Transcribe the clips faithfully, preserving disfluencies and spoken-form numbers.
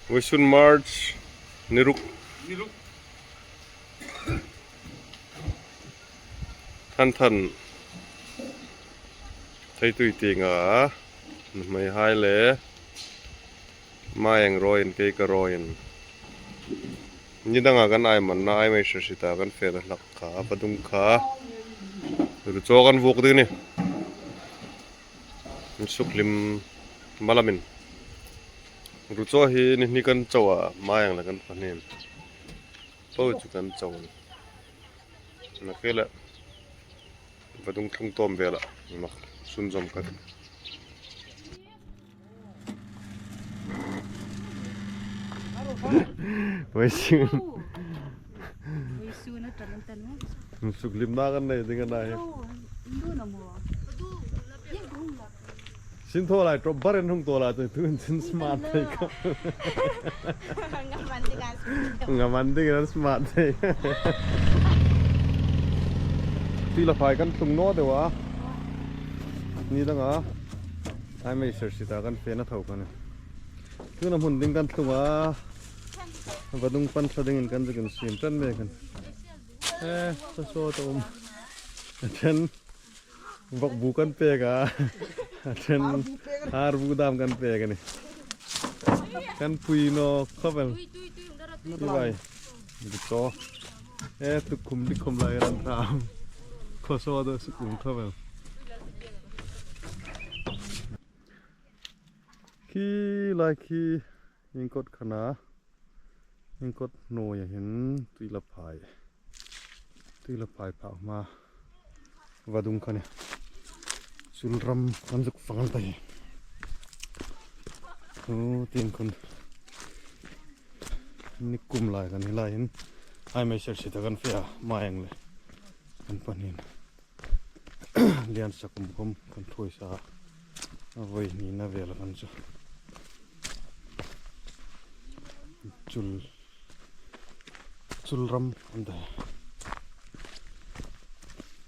Vawisun March ni ruk. Than than thei tui tienga nuhmeihai le Maieng ruoiin, kei ka ruoiin, ni danga kan ai manna, ai mai hre hre ta kan fena hlak kha, vadung kha. Ruo chaw kan vuok ding a nih. Insuk hlim malamin. Ruo chaw hi ni hni kan chaw a, Maieng le kan pahni po chu kan chaw. Nakie le vadung tlung tawm vela, mak sunzawm ka. Vawisun. Vawisun a ṭan an tan u. Insuk hlimna kan nei ding a na hi. Ndu na mo. Sin thaw lai, ṭawp bar in hung thaw lai, tu, tu in sin smart thei ka. Nga man ding a smart thei. Tui la phai kan tlung naw deu a. Ni danga ai mai hre hre ta kan fena thaw kha a nih. Tuna hmun ding kan tlung a. Vadung pan thla dingin kan zuk insiem ṭan mek a nih. Eh, sa so ta um. A ṭhen. Vawk bu kan pek a. A ṭhen, ar bu dam kan pek a nih. Kan pui naw khawp el. Hi lai. Bu chaw. Eh, tu khum di khum lai ran tham. Khaw so do su kum khawp el. Khi lai khi. Iengkot kha a na, iengkot hnuoia hin tui la phai, tui la phai phak hma vadung kha a nih. Chul ram kan zuk fang ta hi. U, tin khun ni kum lai kan hi lai hin ai mai hre hre ta kan fe a, Maieng le kan pahni. Lian sak um khom kan thuoi sa a, voi hnina vel kan chu. Chul, chul ram an dai.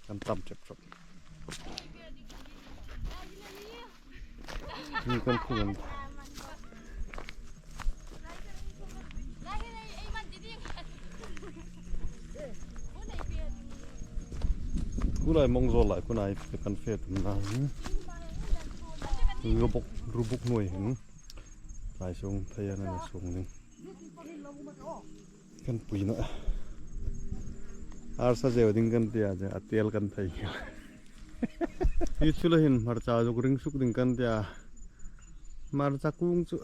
Kan tam chep chep. Ni kan khum an. Khu lai mong zo lai khu nai kan fe tum na. Rubuk, rubuk nuoi hin. Lai sung thei an na sung ding. Kan pui naw. Arsa zeu ding kan tia, a tel kan thei. Hi chu la hin hmarcha zuk ring suk ding kan tia. Hmarcha kung chu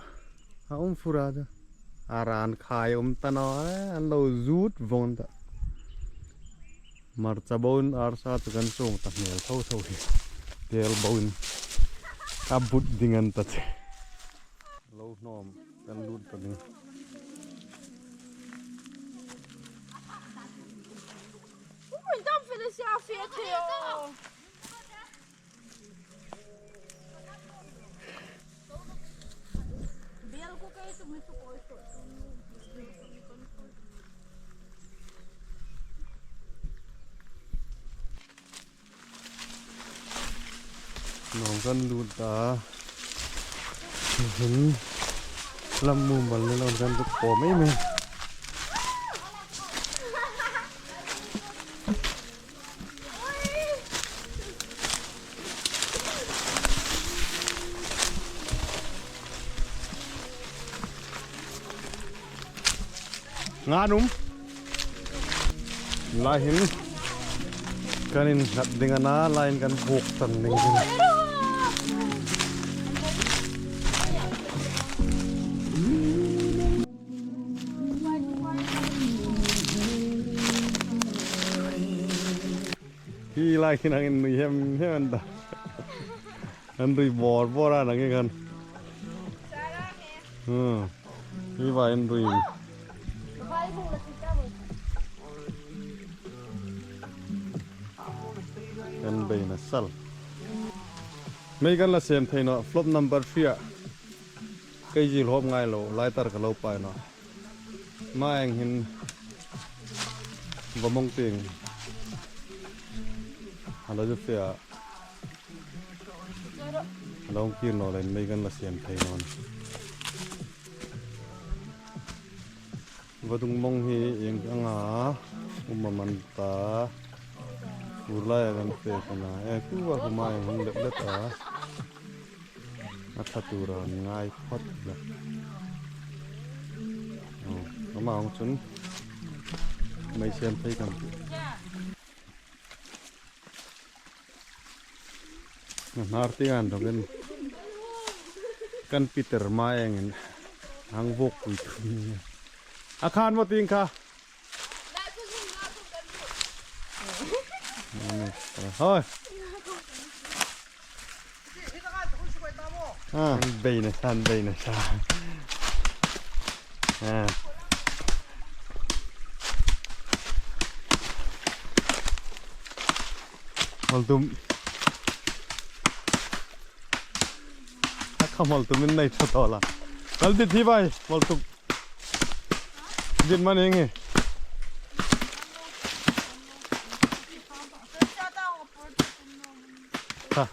a um fur a chu. A ran khai um ta naw, an lo zut vong ta. Hmarcha boin arsa chu kan sung ta hmel tho tho hi. Tel boin. A but ding an ta che. Lo hnawm kan lut ta ding. Ui, dam fele sia fe thei o. Nawng kan lut ta. Hin lam mumal ni nawng kan lut po mai mai. Nga num. Lai hin kan innghat ding a na, lai hin kan buk tan ding hin. Hi lai hin ang in nui hem hem an ta. An rui bor bor a nang hi khan. Hmm. Hi vai an rui. Kan beina sal. Mei kan la sem thei naw, flop number three a. Kei zil hop ngai lo, lighter ka lo pai naw. Maieng hin va mong ting. A la zu fe a. A lo kir naw leiin mei kan la sem thei naw. Vadung mawng hi ieng anga um am an ta. Fur laia kan fe kan a. E, kuva huma ieng hung let let a. A ṭha tura ngai phawt la. Oh, ama hung chun mei sem thei kan tih. Hnar ti an rawkin kan Peter ma engin hang vuk pui. A khan maw ting kha. Hoi. Ah. An bei na sa, an bei na sa. Ah. Hmol tum. A kha hmol tum in nei tha to la. Kal di thi vai, hmol tum. Din man eng e. Ha.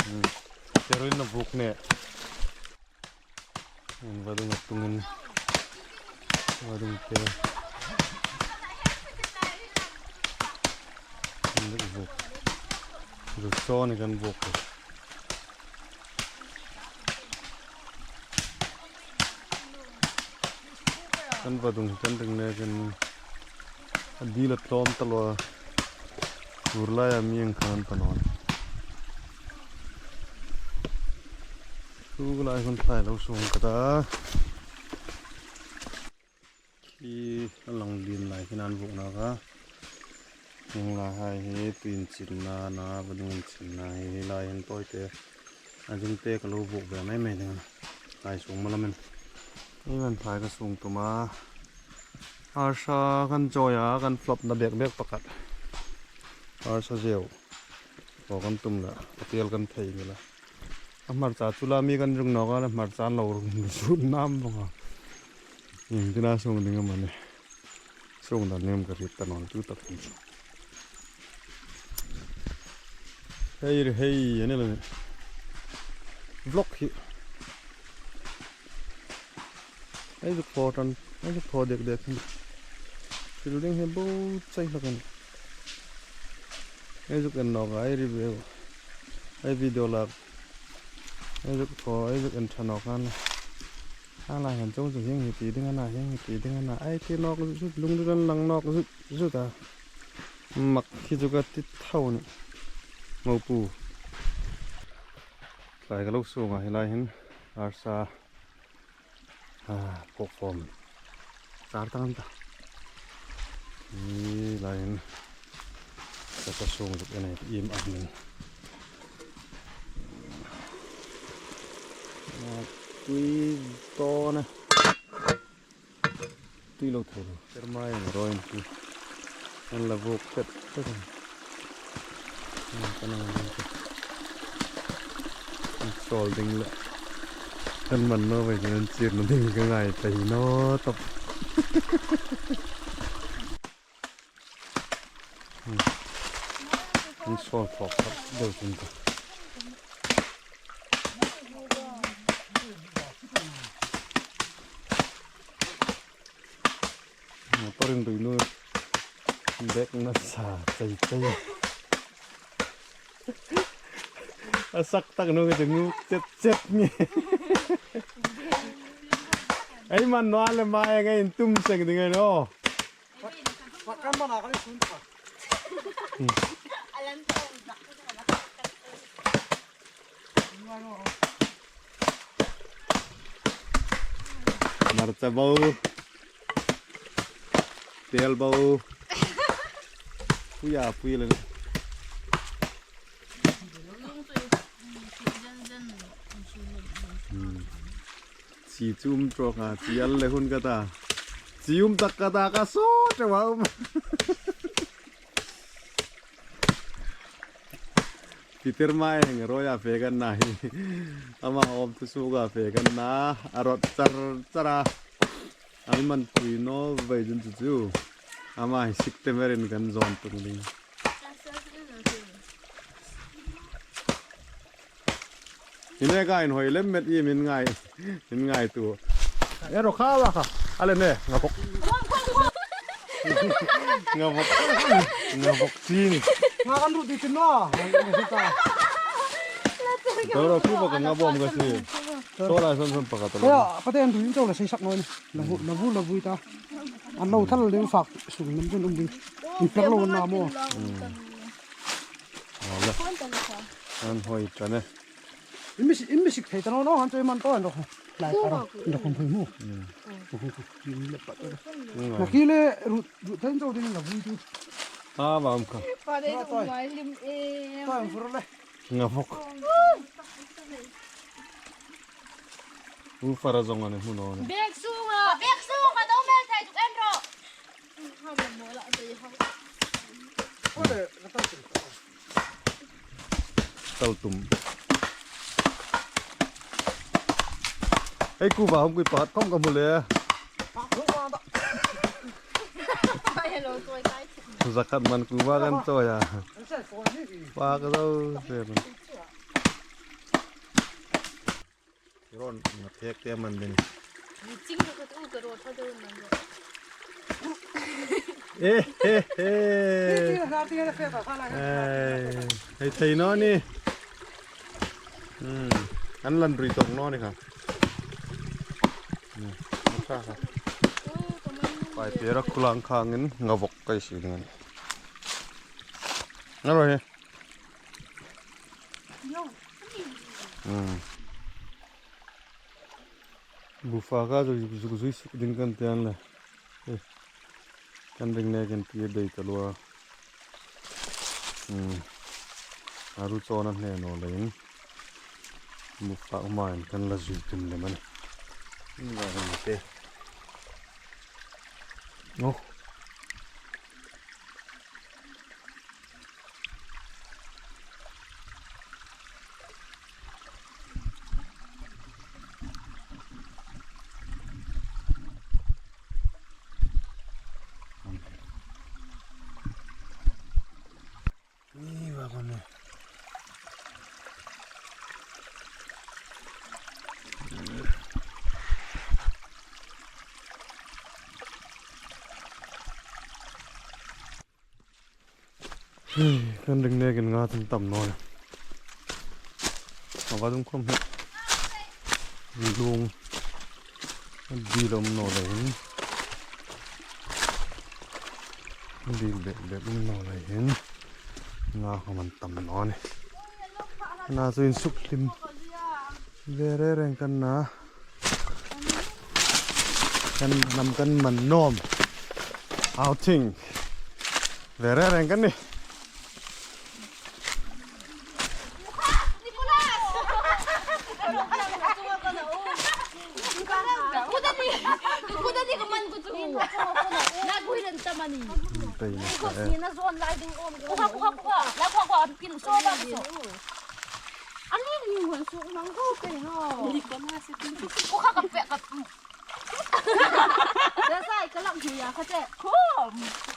Hmm. Teruin na buk ne. An vadung a tungin. Vadung te. An vuk. Ruchawni kan vuk. Kan vadung kan ring ne kan a dil a tlawm ta lo a. Fur laia mi ang khan ta lo. Thu lai hun thai lo sung ka ta. Khi a lang din lai khi nan vuk na ka. Hung la hai hi tuin chilna na, vadung chilna hi lai hin tawi te. A zing te ka lo vuk ve mai mai ding. Lai sung ma lamin. Ei man thai ka sung tuma. Arsa kan joya kan flop na bek bek pakhat. Arsa zeu. Ko kan tum la, ka tial kan thei ni la. A hmarcha chu la mi kan ring nawk a, hmarcha lo ring sut nam bawk a. Ieng tina sung ding am a ni. Sung dan nem ka hriet ta naw chu tak hin. Hei re hei, a ni la ni. Vlog hi. Ei zuk thaw tan, ei zuk thaw dek dek hin. Thil ding hi bo chai hlak a ni. Ei zuk en nawk a, ei review. Ei video lak. Ei zuk thaw, ei zuk en ṭha nawk a ni. A lai han chau chu hieng hi ti ding a na, hieng hi ti ding a na. Ei ti nawk zut, lunglut an lang nawk zut zut a. Mak khi chu ka ti tho ni. Ngo pu. Tlai ka lo sung a hi lai hin. Arsa. Ah, pawk fawm. Char tang ta. Ni lain. Ka ka sung zuk en ai im a min. Ah, tui to na. Tui lo thei lo. Ter mai ang roin tui. An la vuk pet pet. An kan ang ding. An sawl ding le. Kan man naw vai kan chirna ding ka ngai thei naw tawp. An sawl thawk thawk deu chun ka. Motor in rui nu bek nasa chei chei. A sak tak nu ka chungu chet chet nge. Ei man naw le ma e ngai in tum seng ding e naw. Hmarcha bo. Tel bo. Pui a pui le. Hmm. Chi chu um tawk a, chi al le hun ka ta. Chi um tak ka ta ka saw ṭeuh a um. Peter ma eng roi a fe kan na hi. Ama awm tu su ka fe kan na. A rot char char a. A mi man pui naw vei dun chu chu. Ama hi sik te merin kan zawn tung ding. Hi ne ka inhoi lem met i min ngai. Min ngaituo. E ro kha wa kha. Ale ne, nga bok. Nga bok. Nga bok ti ni. Nga kan ru di tin no. Toro ku bok nga bom ka si. Toro son son pakhat. Ya, pate an duin tawla sei sak naw ni. Lavu, lavu, lavu ta. An lo thal ding fak sung lam chun um ding. In per lo na mo. Ala. An hoi ta ne. Imis, imis ik thei ta naw naw han choi man to an ro. Lai ta ro. Ro khom phoi mu. Na ki le ru, ru ten zo ding lavu tu. A bam kha. Pa de mai lim e. Ta fur le. Nga bok. U fara zong ane hmu naw ni. Bek sunga, bek sunga ka dong mel thei tuk em ro. Tal tum. Hei ku va hom kui pat khom ka hmu le. Zakhat man ku va kan choi a. Pa ka dau se man. Ron na thek te man ding. Ching ka tu ka ro tha de man ro. Eh, eh, eh. Ei, hei thei naw ni. Hmm. An lan rui tawk naw ni kha. Hmm. Kha kha. Pai pera kulang khangin nga bok kai si ding. Nga ro he. Hmm. Bufa ka zuk, zuk zui suk ding kan ti an le. Eh, kan ring nekin ti dei ta lua. Hmm. A ru chawna hne naw leiin. Bufa umain kan la zui tum lem a nih. Hmm, la ring te. Oh. Ni wa kon ne. Kan ring nekin nga tum tam naw. A va dung khom he. Lung. Di lom naw le hin. Di bek bek um naw le hin. Nga khom an tam naw ni. Na chu insuk hlim. Ve re reng kan na. Kan nam kan man nawm. Outing. Ve re reng kan ni. Pei na ka e. Ani ni hmun suk mang ko pe no. Ko kha ka pe ka. Sa sai ka lak hu ya kha che. Ko.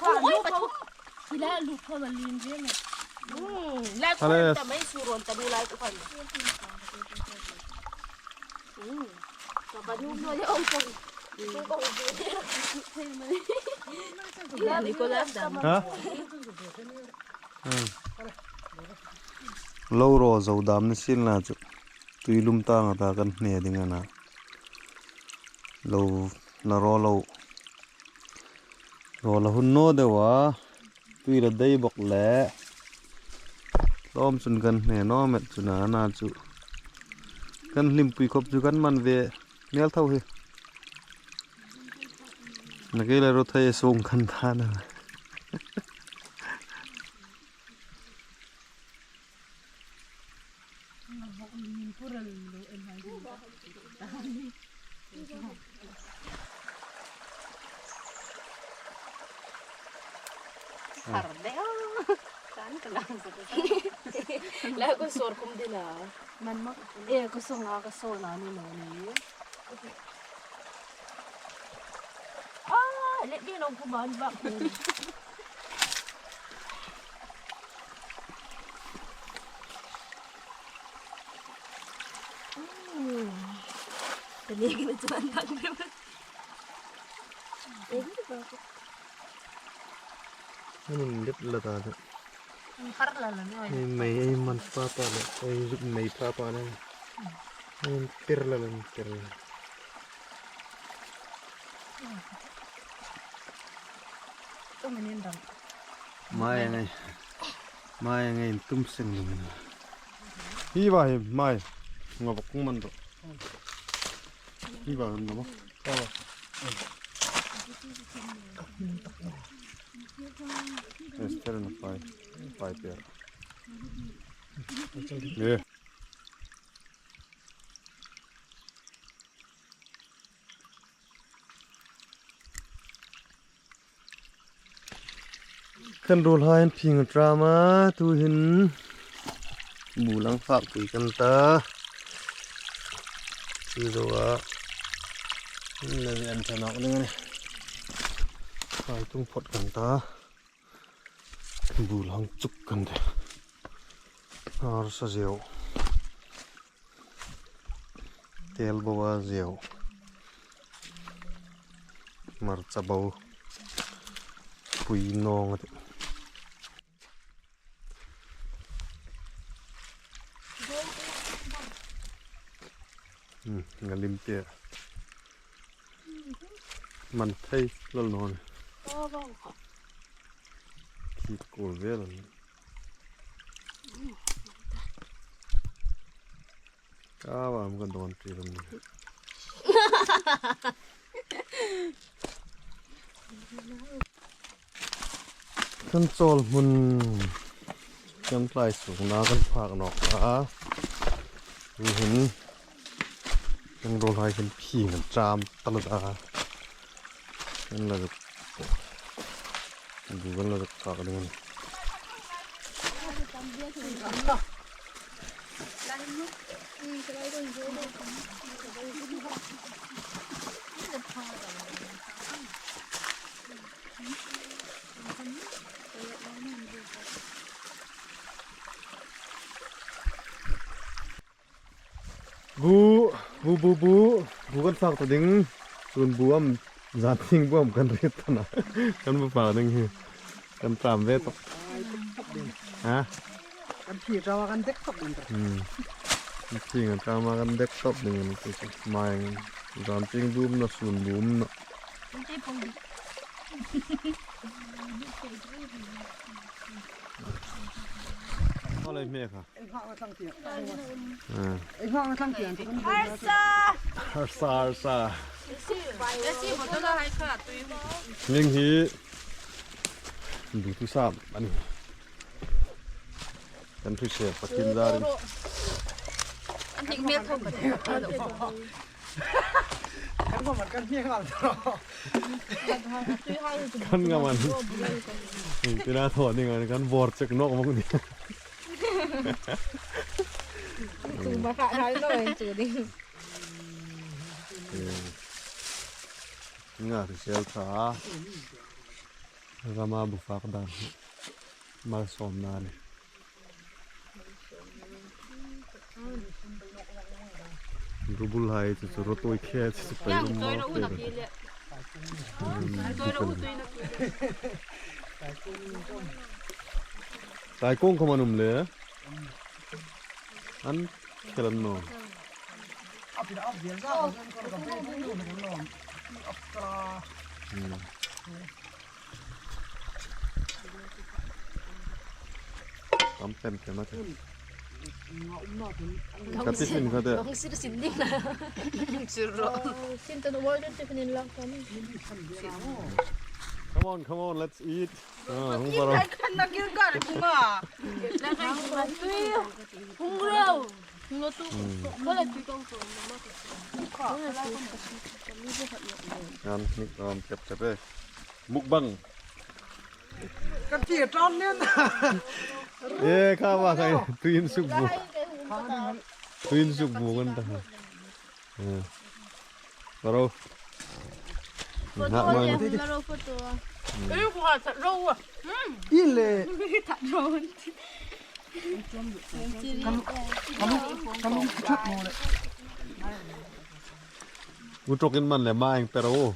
Ko oi ka thum. Ila lu ko ma lin je me. Hmm. La ko ta mai su ron ta lu lai ko kan. Hmm. Ka ba nu no ya ong ko. Ko ko. Ila ni ko la ta. Ha? Hmm. Lo ro zo dam ni sin la chu. Tui lum tang ata kan hne ding a na. Lo na ro lo. Ro la hun naw deu a. Tui la dei bok le. Lawm chun kan hne naw met chun a na chu. Kan hlimpui khop chu kan man ve. Mial tho hi. Na ke le ro thei sung kan tha na. Thar de o. Kan ka lang sa ko. La ko sor kum dina. Man ma. E ko so nga ka so na ni no ni. Ah, let me know ko man ba. Anun lip la ta de. Ei mei, ei man pha pha le, ei zuk mei pha pha le. Ei tir la le, tir la. Mai ngai. Mai ngai tum seng lum. Hi va hi mai. Nga bok man do. Hi va han mo. Ka va. Ester na pai. Pai per. Ye. Kan ruolhai an phing ṭam a, tuhin bu lang fak pui kan ta. Chu zoa. An le an ṭha nawk ding a nih. Kai tung phot kan ta. Bu lang chuk kan ta. Harsa zeu. Tel bo a zeu. Marcha bo. Pui nawng a tih. Hmm, ngalim te. Man thei lol naw ni. Khi kul vel a nih. Ka va am kan don ti lam ni. Kan chawl hmun kan tlai sukna kan phak nawk a. Tuhin kan ruolhai kan phing an ṭam ta lo a. Kan la zuk. Bu kan la zuk phak ding a nih. Bu, bu, bu, bu, bu kan fak ta ding. Sun bu am, zan thing bu am kan rit ta na. Kan bu fak ding hi. Kan ṭam ve tawp. Ha? Kan phing ṭam a kan dek tawp ding ta. Hmm. Kan phing ṭam a kan dek tawp ding ni ti chu. Mai zan thing bu am na sun bu am na. Hawlei hme kha. Ei hma a tlang tia. Ah. Ei hma a tlang tia. Harsa! Harsa, harsa. Lesi, lesi, bottle a hai kha, tui. Ning hi. Dutu sam, ani. Kan thu se, pakin zarin. An hnik mek tho ka. Kan ngam an, kan hnik ngal tho. Kan ngam an. Tina tho ni ngan kan bor chek nok mong ni. Tu ma kha hai lo en chu ding. Nga ri sel tha. Rama bu fak dan. Malsawmna ni. Rubul hai chu chu rotoi khe chu chu pai um ma. Taikong kha man um le. An khel an naw. Hmm. Tam pen pen a te. Ka tiffin ka te. Long sir sin ding la. Sir ro. Sin tan wal tiffin in lang kan. Come on, come on, let's eat. Ah, hung baro. Kan na kil gar bunga. Hung ro. Hung ro tu. Hmm. Ko la tu tong tong. Kan ni kan tep tep e. Mukbang. Kan ti tong nen. E, ka wa kai tuin suk bu. Tuin suk bu kan ta. E. Baro. Photo, baro photo. E, ko ta ro. Hmm. Ile. Ta ro. Kan, kan, kan chat mo le. Pu Ṭawkin man le ma eng per o.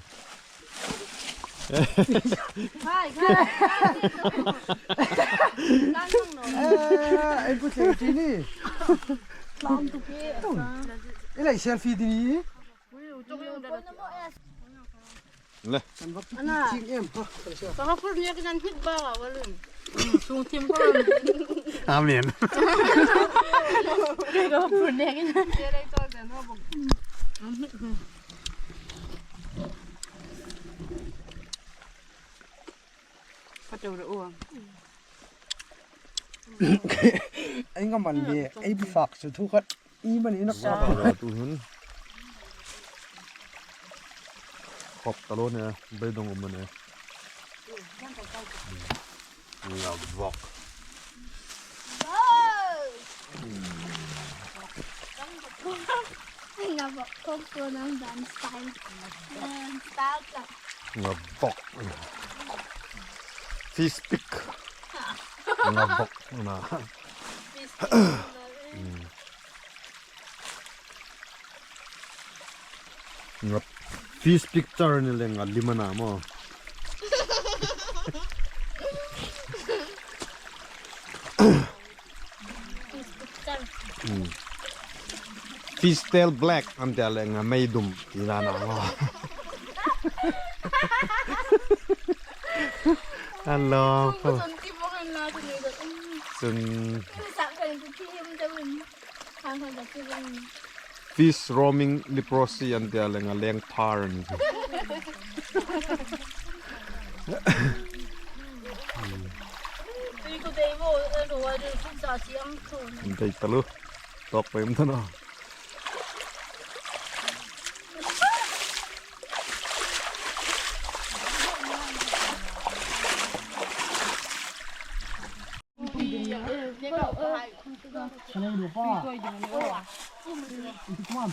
Khai, khai. Kan hmang naw. Eh, ei pu che ti ni. Tlang tu ke. Ei lai selfie ti ni. Ui, u Ṭawkin da. Le. Kan va pi ching em ha. Ka hapur nek in an hit ba wa walun. Sung thim ko. Amen. Ka hapur nek in. Ka ṭo ra u. Ei nga man le, ei bu fak chu thu khat. I man ina ka. Ba tu hun. Khop ta lo ne, beidong um ne. Nga vok. Nga vok, kawk tuo nam dan style. Style ka. Nga vok. Fish pick. Nga vok na. Fish pick. Nga fish picture ni le nga lima na mo. Fish picture. Hmm. Fish tail black an tia le nga mei dum ti na na mo. Hello. Chun. Fish roaming leprosy an tia le nga leng phar an. Dei talu. Tok pem tano.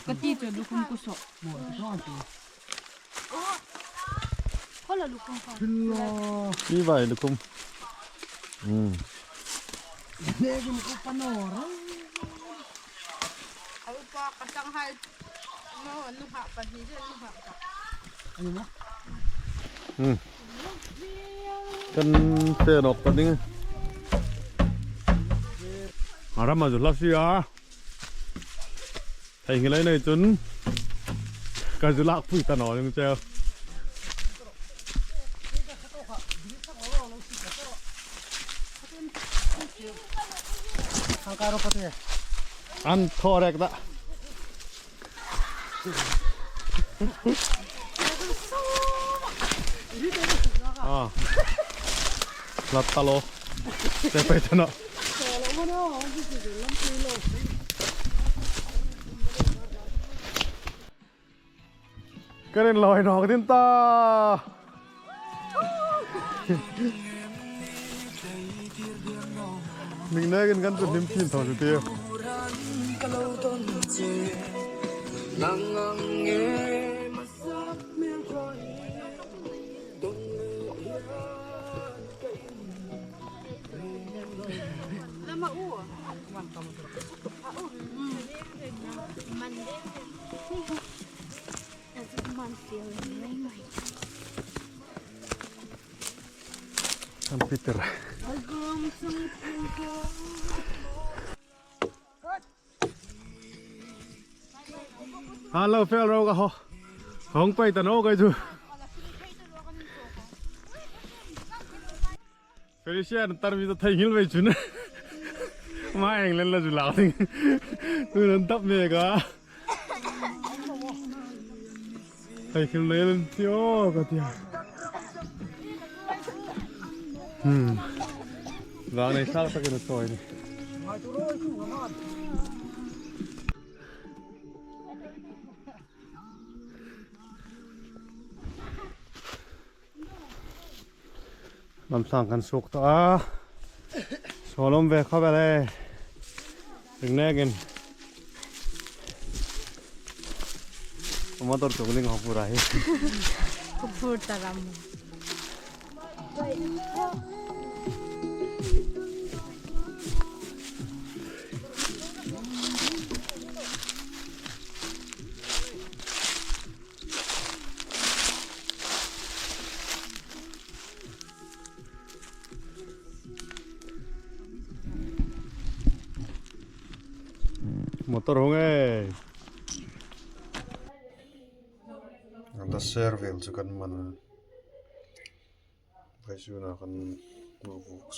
Ka ti chu lukhum ku so. Hola lukhum pa. Hi vai lukhum. Hmm. Ai pa ka sang hai. No, nu ha pa ni je nu ha pa. Hmm. Kan fe nok ta ding. Ara ma ju la si a. Thei ngi lai nei chun. Ka ju lak pui ta naw ning cheu. An thaw rek ta. Ah. Lat ta lo. Te pei ta naw. Ka rin loi nawk ding ta. Ning nekin kan chu hlim chin tho chu tiu. An Peter. Hello, fel ro ka ho. Hong pei ta naw ka chu. Felicia, an tar mi ta thei nghil vei chun. Ma eng len la chu la ding. Tu nan tap me ka. Thei nghil nei len ti o ka tia. Hmm. Vang nei sak tak in a soi ni. Lam sang kan suk ta a. Solom ve kha ve le. Ring nekin. Motor chung ling ho pura hi. Ko phur ta ram. Motor hung e. An ta ser vel chu kan man. Vawisuna kan buk.